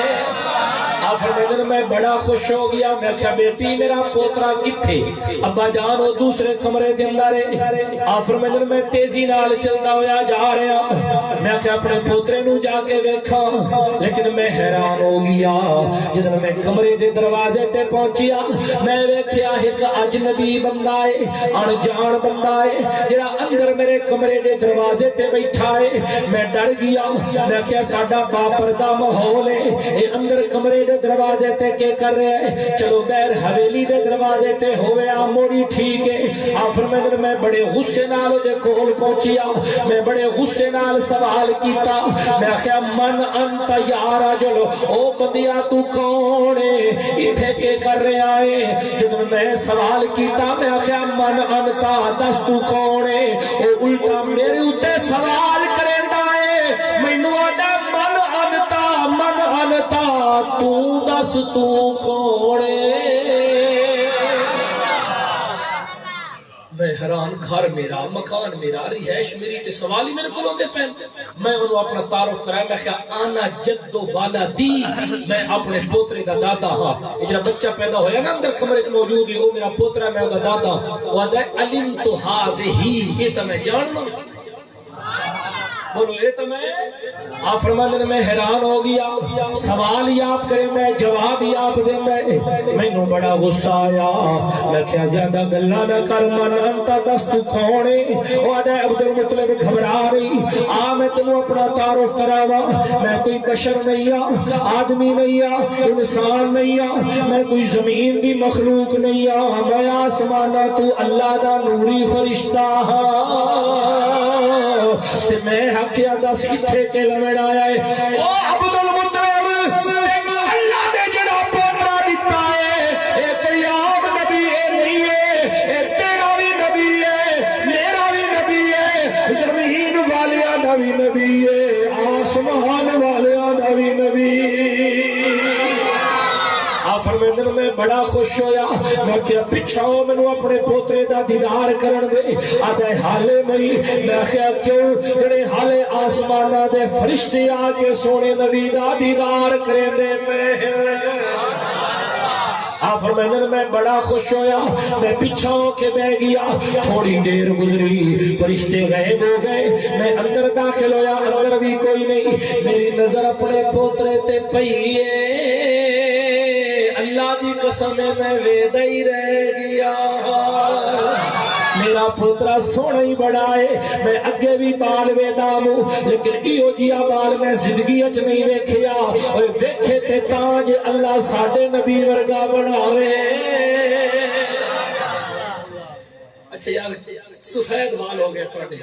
آپ فرمیندن، میں بڑا خوش ہو گیا۔ میں آکھیا، بیٹی، میرا پوترا کتھے؟ ابا جان، او دوسرے کمرے دے اندر ہے۔ آپ فرمیندن، میں تیزی نال چلدا ہویا جا رہا۔ میں آکھیا، اپݨے پوترے نوں جا کے ویکھاں، لیکن میں حیران ہو گیا۔ جݙݨ میں کمرے دے دروازے تے پہنچیا، میں ویکھیا ہک اجنبی بندہ ہے، اݨ جاݨ بندہ ہے، جیڑھا اندر میرے کمرے دے دروازے تے ٻیٹھا ہے۔ میں ݙر ڳیا۔ میں آکھیا، ساݙا باپردہ ماحول ہے، اے اندر کمرے دے دروازے تے کے کر رہیا ہے؟ چلو، ٻاہر حویلی دے دروازے تے ہووے، آ موڑی ٹھیک ہے۔ آپ فرمیندن، میں بڑے غصے نال اودے کول پہنچیا، میں بڑے غصے نال سوال کیتا۔ میں آکھیا، من انت یا رجل، او بندیا، توں کون ہے؟ اتھے کے کر رہیا ہے؟ جݙݨ میں سوال کیتا، میں آکھیا، من انت، دس توں کون ہے؟ او الٹا میرے اتے سوال کریندا ہے، مینوں آہدا، من انت، من انت، توں دس توں کون ہے؟ میں حیران، گھر میرا، مکان میرا، رہائش میری، تے سوال ہی میرے کولوں آندے پئن۔ میں اونوں اپݨا تعارف کرایا، میں آکھیا، انا جد ولدی، میں اپݨے پوترے دا دادا ہاں۔ اے جیڑھا بچہ پیدا ہویا نا اندر کمرے وچ موجود ہے، او میرا پوترا ہے، میں اوندا دادا ہاں۔ او آہدا ہے، علمت ھذہ، اے تاں میں ڄاݨداں۔ بولو، اے تاں میں۔ آپ فرماندے نے، میں حیران ہو گیا، سوال ہی آپ کریندا ہے، جواب ہی آپ دیندا ہے۔ مینوں بڑا غصہ آیا۔ میں آکھیا، زیادہ گلاں نہ کر، من انت، دس توں کون ہے؟ او آہدا ہے، عبدالمطلب، گھبرا نہیں، آ میں تینوں اپݨا تعارف کراواں۔ میں کوئی بشر نہیں ہاں، آدمی نہیں ہاں، انسان نہیں ہاں، میں کوئی زمین دی مخلوق نہیں ہاں، میں آسماناں توں اللہ دا نوری فرشتہ ہاں۔ تے میں آکھیا، دس اتھے کے لوݨ آیا ہے؟ او عبدالمطلب، تینوں اللہ نے جیڑھا پوترا ݙتا ہے، اے کوئی عام نبی اے نہیں ہے، اے تیرا وی نبی ہے، میرا وی نبی ہے، زمین والیاں دا وی نبی ہے، آسمان والیاں دا وی نبی۔ آپ فرمیندن، میں بڑا خوش ہویا۔ میں آکھیا، پچھاں ہو، مینوں اپݨے پوترے دا دیدار کرݨ دے۔ آہدا ہے، حالے نہیں۔ میں آکھیا، کیوں؟ جیڑھے حالے آسماناں دے فرشتے آ کے سوہݨے نبی دا دیدار کریندے پئے ہن۔ آپ فرمیندن، میں بڑا خوش ہویا، میں پچھاں ہو کے ٻہہ گیا۔ تھوڑی دیر گزری، فرشتے غائب ہو گئے، میں اندر داخل ہویا، اندر وی کوئی نہیں۔ میری نظر اپݨے پوترے تے پئی ہے، اللہ دی قسم ہے، میں ویدا ہی رہ گیا۔ میرا پوترا سوہݨا ہی بڑا ہے، میں اڳے وی ٻال ویندا ہوں، لیکن ایہو جیہا ٻال میں زندگی اچ نہیں ویکھیا۔ اوئے، ویکھے تے تاں جے اللہ ساݙے نبی ورگا بݨاوے۔ اچھا یار، سفید وال ہو گئے تہاݙے،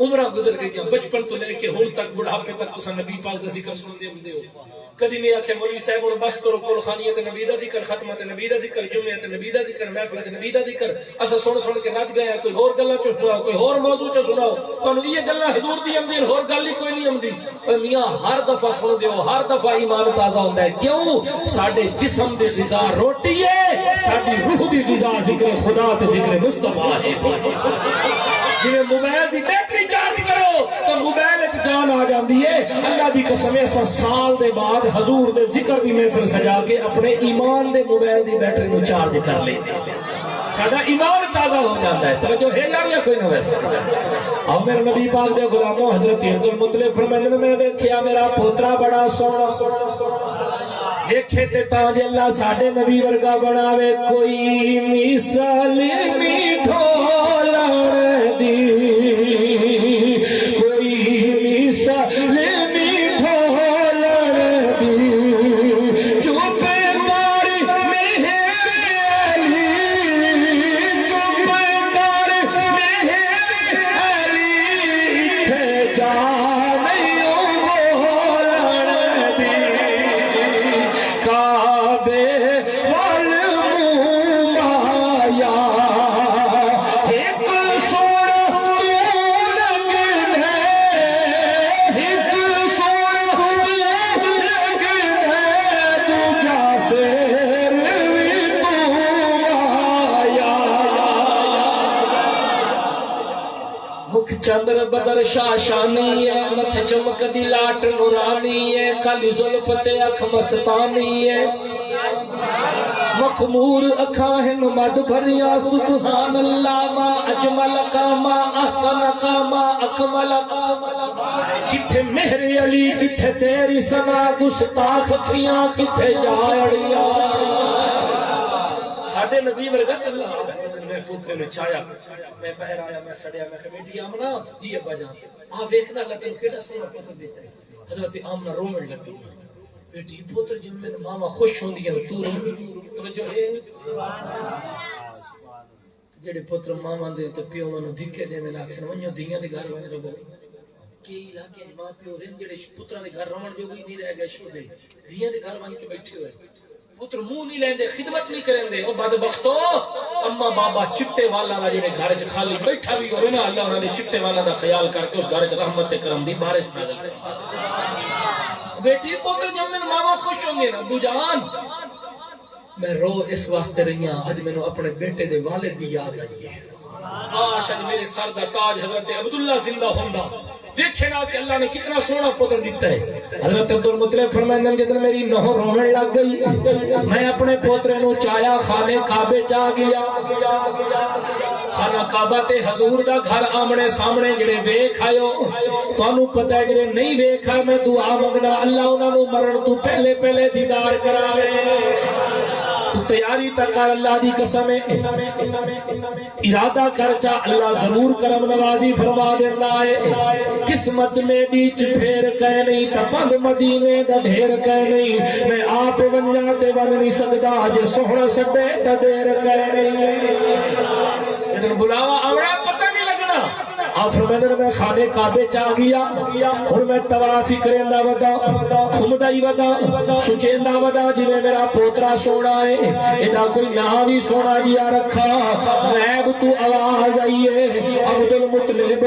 عمراں گزر ڳئیاں، بچپن توں لے کے ہݨ تک، بڑھاپے تک تساں نبی پاک دا ذکر سݨدے ہوندے ہو۔ کدی میں آکھیا، مولوی صاحب، ہݨ بس کرو، قول خوانی تے نبی دا ذکر، ختمہ تے نبی دا ذکر، جمعے تے نبی دا ذکر، محفل تے نبی دا ذکر، اساں سݨ سݨ کے رڄ ڳئے ہیں، کوئی ہور گلاں چوں سݨاؤ، کوئی ہور موضوع چوں سݨاؤ، تہانوں ایہے گلاں حضور دی آندین، ہور گل ہی کوئی نہیں آندی۔ اے میاں، ہر دفعہ سݨدے ہو، ہر دفعہ ایمان تازہ ہوندا ہے۔ کیوں؟ ساݙے جسم دی غذا روٹی ہے، ساݙی روح دی غذا ذکر خدا تے ذکر مصطفیٰ ہے۔ جیویں موبائل دی بیٹری چارج کرو تاں موبائل وچ جان آ جاندی ہے۔ اللہ دی قسم ہے، اساں سال دے بعد حضور دے ذکر دی محفل سجا کے اپݨے ایمان دے موبائل دی بیٹری نوں چارج کر لیندے۔ ساݙا ایمان تازہ ہو جاندا ہے۔ توجہ ہے یار یا کوئی نہ ویسے؟ آؤ میرے نبی پاک دے غلامو، حضرت عبدالمطلب فرمیندے نے، میں ویکھیا میرا پوترا بڑا سوہݨا، ویکھے تے تاں جے اللہ ساݙے نبی ورگا بݨاوے، کوئی مثال نہیں ڈھولݨ دی، کوئی مثال نہیں ڈھولݨ دی۔ چپ کر میرے علی، چپ کر میرے علی، اتھے جا نہیں بولݨ دی۔ کعبے ول چندر بدر شاشانی ہے، متھ چمکدی لاٹ نورانی ہے، کالی زلف تے اکھ مستانی ہے۔ مخمور اکھاں ہن مدھ بھریاں، سبحان اللہ، ما اجمل کا، ما احسن کا، ما اکمل کا۔ کتھے مہر علی، کتھے تیری ثنا، گستاخ تھیاں کتھے جاڑیاں۔ ساڈے نبی ورگا اللہ۔ میں پوترے نوں چایا، میں ٻاہر آیا، میں سݙیا، میں کہا، "بیٹی آمنہ۔" "جی ابا جان۔" "آ ویکھ نہ، اللہ تینوں کیݙا سوہݨا پتر ݙتا ہے۔" حضرت آمنہ رووݨ لڳی۔ بیٹی، پتر ڄمن ماواں خوش ہوندیاں، توں روویں؟ توجہ ہے؟ جیڑھے پتر ماواں دے تے پیوواں نوں دھکے ݙیندن، آکھن، "ونڄو دھیاں دے گھر ونڄ رہو۔" کئی علاقے ماں پیو ہن جیڑھے پتراں دے گھر رہوݨ جوڳے نہیں رہ ڳئے، شودے دھیاں دے گھر ونڄ کے ٻیٹھے ہوئے۔ پتر منہ نہیں لیندے، خدمت نہیں کریندے۔ او بدبختو، اماں بابا چٹے والاں دا جیڑھے گھر وچ خالی ٻیٹھا وی ہووے نا، اللہ انہاں دے چٹے والاں دا خیال کر کے اس گھر وچ رحمت تے کرم دی بارش نازل فرما۔ بیٹی، پتر ڄمن ماواں خوش ہوندیاں۔ ابو جان، میں رو اس واسطے رہی ہاں، اڄ مینوں اپݨے بیٹے دے والد دی یاد آئی ہے۔ کاش اڄ میرے سر دا تاج حضرت عبداللہ زندہ ہوندا، ویکھے نا کہ اللہ نے کتنا سوہݨا پتر ݙتا ہے۔ حضرت عبدالمطلب فرمائندن، جدوں میری نوہ رووݨ لڳ ڳئی، میں اپݨے پوترے نوں چایا، خانے کعبے چ آ ڳیا۔ خانہ کعبہ تے حضور دا گھر آمݨے سامݨے، جیڑھے ویکھ آئے ہو، تہانوں پتہ ہے، جیڑھے نہیں ویکھ آئے، میں دعا منگنا، اللہ انہاں نوں مرݨ توں پہلے پہلے دیدار کراوے۔ توں تیاری تاں کر، اللہ دی قسم ہے۔ ارادہ کر چا، اللہ ضرور کرم نوازی فرما ݙیندا ہے۔ قسمت میݙی چ پھیر کائے نہیں تاں بند مدینے دا ڈھیر کائے نہیں۔ میں آپ ونڄاں تے ونڄ نہیں سڳدا، جے سوہݨا سݙے تاں دیر کائے نہیں۔ لیکن بلاوا آوݨا پتہ نہیں لڳݨا۔ آپ فرمیندن، میں خانے کعبے چ آ ڳیا، ہݨ میں طواف ہی کریندا وداں، گھمدا ہی وداں، سوچیندا وداں، جیویں میرا پوترا سوہݨا ہے، ایݙا کوئی ناں وی سوہݨا جیا رکھاں۔ غیب توں آواز آئی ہے، عبدالمطلب،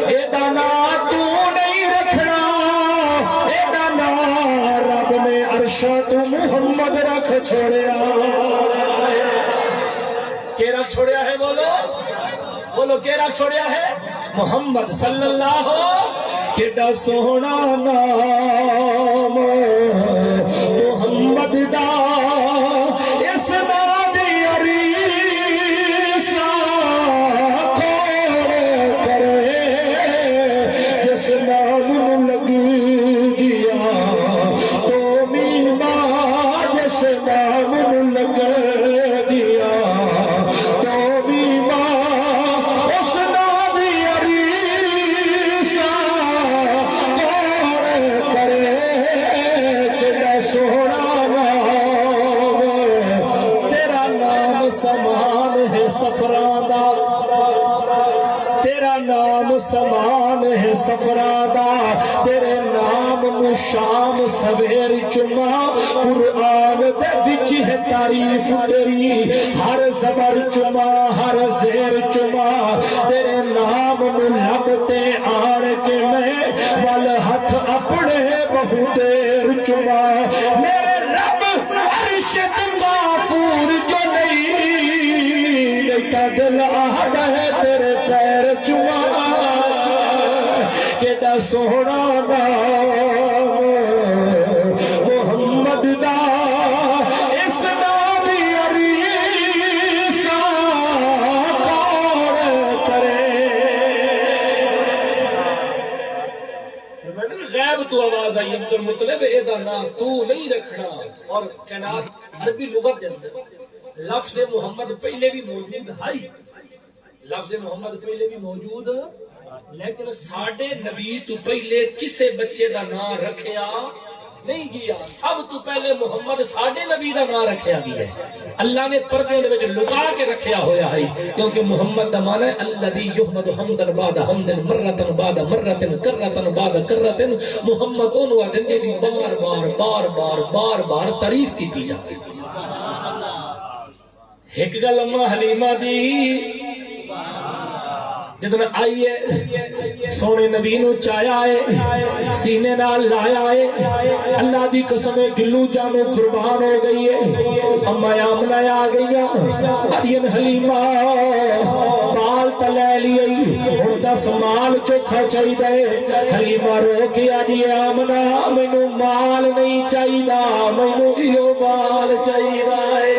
ایݙا ناں توں نہیں رکھݨا، ایݙا ناں رب نے عرشاں توں محمد رکھ چھوڑیا۔ کیڑھا چھوڑیا ہے؟ بولو، بولو، کیڑھا چھوڑیا ہے؟ محمد صلی اللہ۔ کیݙا سوہݨا نام محمد دا، اس ناں دی عریساں کون کرے، جس ناں مینوں لڳدیاں ݙو میماں، جس ناں مینوں لڳدیاں ݙو میماں، اس ناں دی عریساں کون کرے، کیݙا سوہݨا نام۔ تیرا نام سامان ہے سفراں دا، تیرا نام سامان ہے سفراں دا، تیرے نام نوں شام سویر چماں، قرآن دے وچ ہے تعریف تیری، ہر زبر چماں، ہر زیر چماں، تیرے نام نوں لب تے آن کے میں ول ہتھ اپݨے ٻہوں دیر چماں۔ میرے رب عرش تے غفور جو نہیں، نہیں تاں دل آہدا ہے تیرے پیر چماں۔ کیݙا سوہݨا نام محمد دا، اس ناں دی عریساں کون کرے۔ فرمایا نا، غیب توں آواز آئی، عبدالمطلب، ایݙا ناں توں نہیں رکھݨا۔ اور کائنات عربی لغت دے اندر لفظ محمد پہلے بھی موجود ہئی، لفظ محمد پہلے بھی موجود، لیکن ساݙے نبی توں پہلے کسے بچے دا ناں رکھیا نہیں ڳیا۔ سب توں پہلے محمد ساݙے نبی دا ناں رکھیا ڳیا ہے۔ اللہ نے پردے دے وچ لکا کے رکھیا ہویا ہے، کیونکہ محمد دا معنی ہے الذی یحمد حمدا بعد حمد، مرۃ بعد مرۃ، کرۃ بعد کرۃ۔ محمد اونوں آہدن جیندی بار بار، بار بار، بار بار تعریف کیتی جاوے۔ ہک ڳل اماں حلیمہ دی جدن آئی ہے، سوہݨے نبی نوں چایا ہے، سینے نال لایا ہے، اللہ دی قسم ہے، گلو جانوں قربان ہو ڳئی ہے۔ اماں آمنہ آ ڳئیاں، آہدین حلیمہ، ٻال تاں لے لیے، ہݨ دا مال چوکھا چاہیدا ہے۔ حلیمہ رو کے آہدی ہے، آمنہ، مینوں مال نہیں چاہیدا، مینوں ایہو مال چاہیدا ہے۔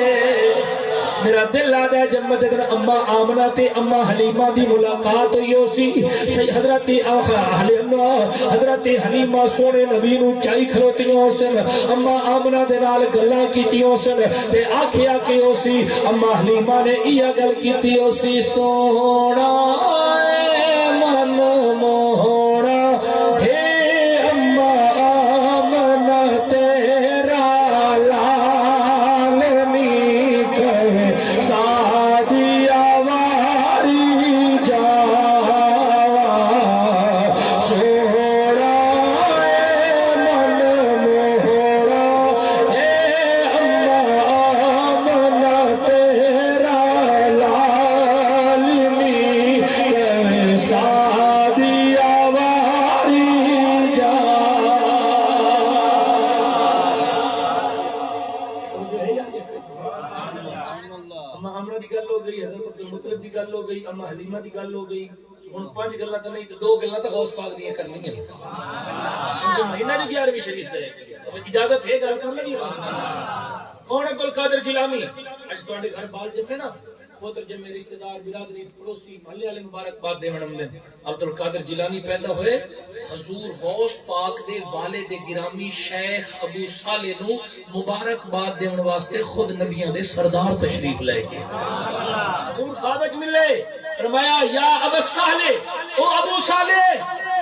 میرا دل آہدا ہے جنت دے اندر اماں آمنہ تے اماں حلیمہ دی ملاقات ہوئی ہوسی۔ سید حضرت آخر حلیمہ، حضرت حلیمہ سوہݨے نبی نوں چائی کھلوتیاں ہوسن، اماں آمنہ دے نال گلاں کیتیاں ہوسن تے آکھیا کہ ہوسی، اماں حلیمہ نے ایہا گل کیتی ہوسی، سوہݨا اے من موہݨا، ہے اماں آمنہ تیرا لال نی کہیں سادی آواری جاواں، سوہݨا اے من موہݨا، اے اماں آمنہ تیرا لال نی کہیں سادی آواری جاواں۔ اماں آمنہ دی گل ہو گئی، حضرت عبدالمطلب دی گل ہو گئی، اماں حلیمہ دی گل ہو گئی۔ ہݨ پنج گلاں تاں نہیں تے دو گلاں تاں غوث پاک دیاں کرنیاں۔ کیونکہ مہینہ جو گیارہویں شریف دے۔ اب اجازت ہے گل کرݨ دی؟ کون عبدالقادر جیلانی؟ اڄ تہاݙے گھر ٻال ڄمے نا، پتر ڄمے، رشتہ دار، برادری، پڑوسی، محلے والے مبارکباد ݙیوݨ آندن۔ عبدالقادر جیلانی پیدا ہوئے، حضور غوث پاک دے والد گرامی شیخ ابو صالح نوں مبارکباد ݙیوݨ واسطے خود نبیاں دے سردار تشریف لے ڳئے۔ حضور خواب وچ ملے، فرمایا، یا ابا صالح، او ابو صالح،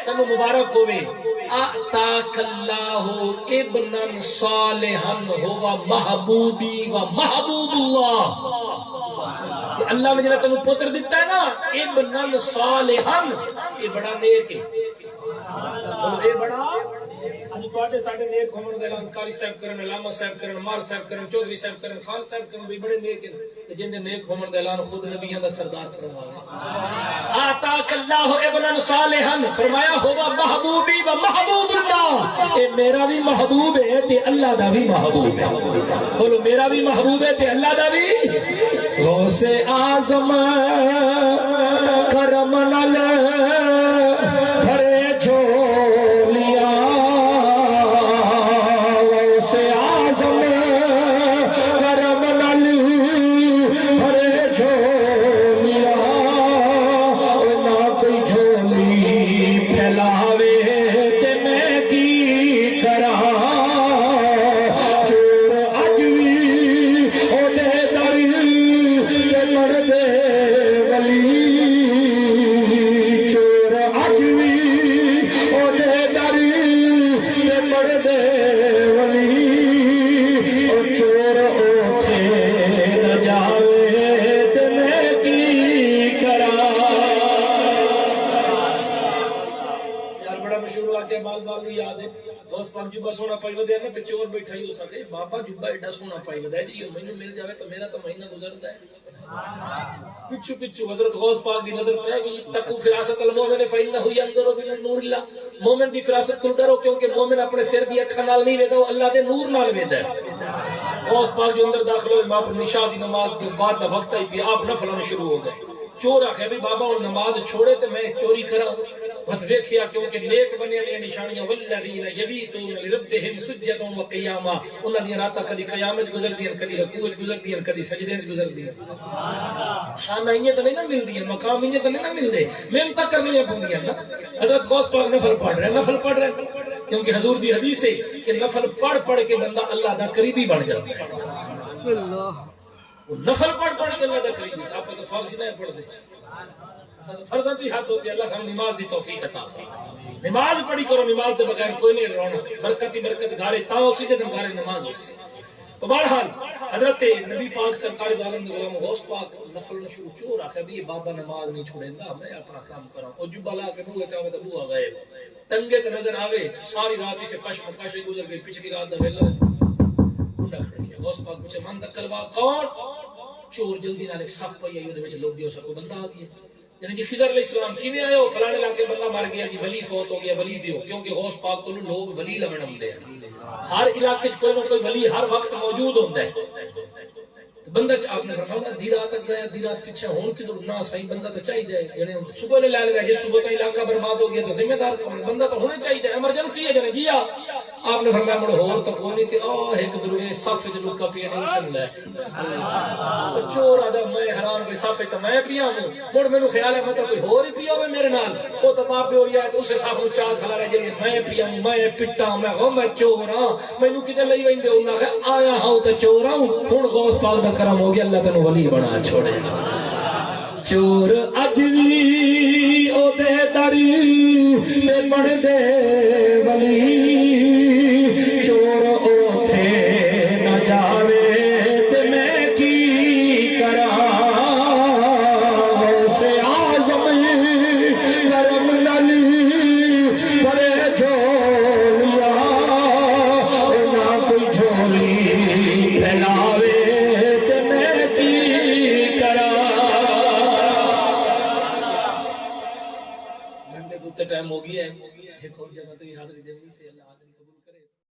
تینوں مبارک ہووے، اعطاک اللہ ابنا صالحا ہو محبوبی و محبوب اللہ۔ کہ اللہ نے جڑا تینوں پتر دتا ہے نا، ابنا صالحا، یہ بڑا نیک ہے۔ اے بڑا، اڄ تہاݙے ساݙے نیک ہووݨ دا اعلان قاری صاحب کرن، علامہ صاحب کرن، مار صاحب کرن، چوہدری صاحب کرن، خان صاحب کرن، بھئی بڑے نیک ہن۔ تے جیندے نیک ہووݨ دا اعلان خود نبیاں دا سردار فرماوے۔ آتاک اللہ ابنا صالحا، فرمایا، ہوا محبوبی و محبوب اللہ، اے میرا بھی محبوب ہے تے اللہ دا بھی محبوب ہے۔ بولو، میرا بھی محبوب ہے تے اللہ دا بھی۔ غوث اعظم کرم نال بھرے جھولیاں، غوث اعظم کرم نال بھرے جھولیاں، نہ کوئی جھولی پھیلاوے تے میں کی کراں۔ چور اڄ وی اوندے در تے مڑدے ولی، چور اڄ وی اوندے در تے مڑدے ولی، او چور اوتھے نہ جاوے تے میں کی کراں۔ یار، بڑا مشہور واقعہ، بال بال نوں یاد ہے۔ غوث پاک جبہ سوہݨا پائی ودے نا، تے چور ٻیٹھا ہی ہو سکے، بابا جبہ ایݙا سوہݨا پائی ودا ہے جی، او مینوں مل جاوے تاں میرا تاں مہینہ گزردا ہے۔ پچھوں پچھوں حضرت غوث پاک دی نظر پے ڳئی، اتقوا فراست المؤمن فإنه ينظر بنور الله، مومن دی فراست کوں ݙرو، کیونکہ مومن اپݨے سر دی اکھاں نال نہیں ویندا، او اللہ دے نور نال ویندا ہے۔ غوث پاک جو اندر داخل ہوئے، مغرب عشاء دی نماز دے بعد دا وقت آئی پیا، آپ نفل ہوݨ شروع ہو ڳئے۔ چور آکھیا، بھئی بابا، ہݨ نماز چھوڑے تے میں چوری کراں؟ بس ویکھیا، کیونکہ نیک بندیاں دیاں نشانیاں، والذین یبیتون لربہم سجدا و قیاما، انہاں دیاں راتاں کدی قیام وچ گزردیاں، کدی رکوع وچ گزردیاں، کدی سجدے وچ گزردیاں۔ شاناں ایویں تاں نہیں نہ ملدیاں، مقام ایویں تاں نہیں نہ ملدے، محنتاں کرنیاں پوندیاں نا۔ حضرت غوث پاک نفل پڑھ رہے، نفل پڑھ رہے، کیونکہ حضور دی حدیث ہے کہ نفل پڑھ پڑھ کے بندہ اللہ دا قریبی بݨ جاندا ہے۔ اللہ۔ وہ نفل پڑھ پڑھ کے اللہ دا قریب ہے، آپ تو فرض نہ پڑھ دے۔ فرضاں دی حد ہوتی ہے، اللہ سانوں نماز دی توفیق عطا فرمائے۔ نماز پڑھی کرو، نماز دے بغیر کوئی نہیں رونق۔ برکت ہی برکت گھر ہے، تاں ہوسی جدوں گھر نماز ہوسی۔ تو بہرحال، حضرت نبی پاک سرکار دو عالم دے غلام غوث پاک نفل نشو چور آکھیا، بھی یہ بابا نماز نہیں چھوڑیندا، میں اپنا کام کراں۔ او جبہ لا کے بوہے تے آوے تاں بوہا غائب۔ ٹنگے تے نظر آوے، ساری رات اسے کش مکش وچ گزر ڳئی، پچھلی رات دا ویلا ہے۔ کنڈا کھڑکیا، غوث پاک پوچھے، من دق الباب؟ کون؟ چور جلدی نال ہک صف پئی آئی، اودے وچ لک ڳیا، اس آکھیا بندہ آ ڳیا۔ یعنی جی خضر علیہ السلام کیویں آئے ہو؟ فلانے علاقے بندہ مر گیا جی، ولی فوت ہو گیا، ولی ݙیو، کیونکہ غوث پاک کولوں لوگ ولی لوݨ آندے ہن۔ ہر علاقے وچ کوئی نہ کوئی ولی ہر وقت موجود ہوندا ہے۔ بندہ چ آپ نے فرمایا، ادھی رات تک گئے، ادھی رات پچھے، ہن کدھر؟ نہ سائیں، بندہ تو چاہیے، جنے صبح نے لال گئے جی، صبح تک علاقہ برباد ہو گیا تو ذمہ دار کون ہے؟ بندہ تو ہونا چاہیے، ایمرجنسی ہے، جنے جی آ۔ آپ نے فرمایا، مڑ ہور تو کوئی نہیں، تے آ ایک دروے صف وچ لکا پیا نہیں، اٹھن لے۔ چور آہدا، میں حیران، بھئی صف وچ تو میں پیا ہوں، مڑ مینوں خیال ہے میں تو کوئی ہور ہی پیا ہوئے میرے نال۔ او تو باپ بیوری آئے تو اسے صف نوں چا کھلا رہ جائیے، میں پیا ہوں، میں پٹا، میں ہو، میں چور ہاں۔ مینوں کدے لئی ویندے ہو؟ انہاں آکھیا، آیا ہاں تے چور ہاں، ہن غوث پاک دا کرم ہو گیا، اللہ تینوں ولی بنا چھوڑے۔ چور اج وی اودے در تے بݨدے ولی، چور اوتھے نہ جاوے تے میں کی کراں؟ غوث اعظم کرم نال بھرے جھولیاں، او نہ کوئی جھولی پھیلاوے تے میں کی کراں۔ گھنٹے تو تے ٹائم ہو گیا ہے، ایک اور جگہ تے بھی حاضری دینی سی، اللہ حاضری